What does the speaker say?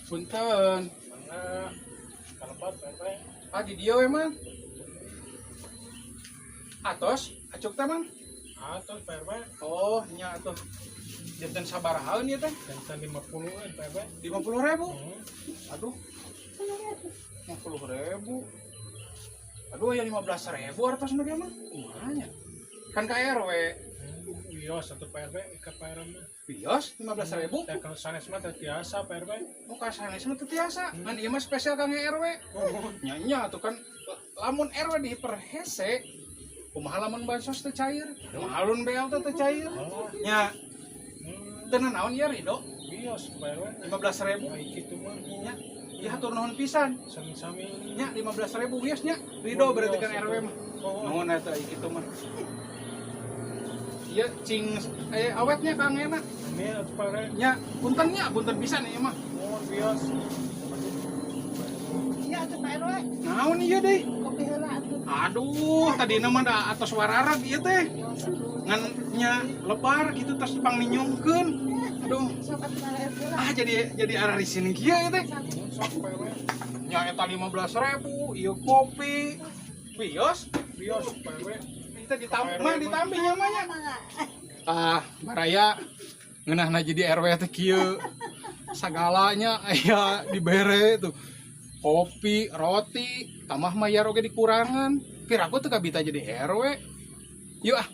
Punten. Mangga ka lebet, Pak RW. Ah, di dieu we, Mang. Atos, acuk teh, Mang. Atos, Pak RW. Oh, nya atuh. Janten sabarahaeun ieu teh? Janten 50 we, Pak RW. 50 ribu. Hmm. Aduh. 50 ribu. Aduh, ya 15 ribu artos nu mah. Kumaha nya? Kan ka RW. Wios atuh, Pak RW, ka Pak RW mah. Wios 15 ribu. Teh kalau sanes mah teh tiasa, Pak RW. Oh, ka sanes mah teu tiasa. Ngan ieu mah spesial kangge RW. Oh. Nya nya atuh kan lamun RW diperhese, kumaha lamun bansos teu cair? Kumaha lamun BLT teu cair? Oh. Nya, Hmm. teu naon ya, Ridho? Wios, Pak RW. 15 ribu. Ai kitu mah. Nya, ya hatur nuhun pisan. Sami-sami. Nya 15 ribu wios nya. Ridho berarti kan RW mah. Oh. Nuhun eta kitu mah. Iya, cing awetnya kang enak. Amin atuh, Pak RW. Nya, punten nya, punten pisan ieu mah. Oh, wios. Iya atuh, Pak RW. Naon ieu deui? Kopi heula atuh. Aduh, tadi mah da atos wararag ieu teh. Ngan nya lebar gitu terus pangninyungkeun. Aduh, Sok atuh nalahir heula. Ah, jadi arah di sini kieu ieu teh. Sok, Pak RW. Nya eta 15 ribu, ieu kopi. Wios, Wios, Pak RW. Kita ditambah mah, ditambah nya mah nya. Mangga. Ah, baraya, ngeunahna jadi RW teh kieu. Sagalanya aya dibere tuh. Kopi, roti, tambah mayar oge dikurangan. Piraku teu kabita jadi RW. Yuk ah.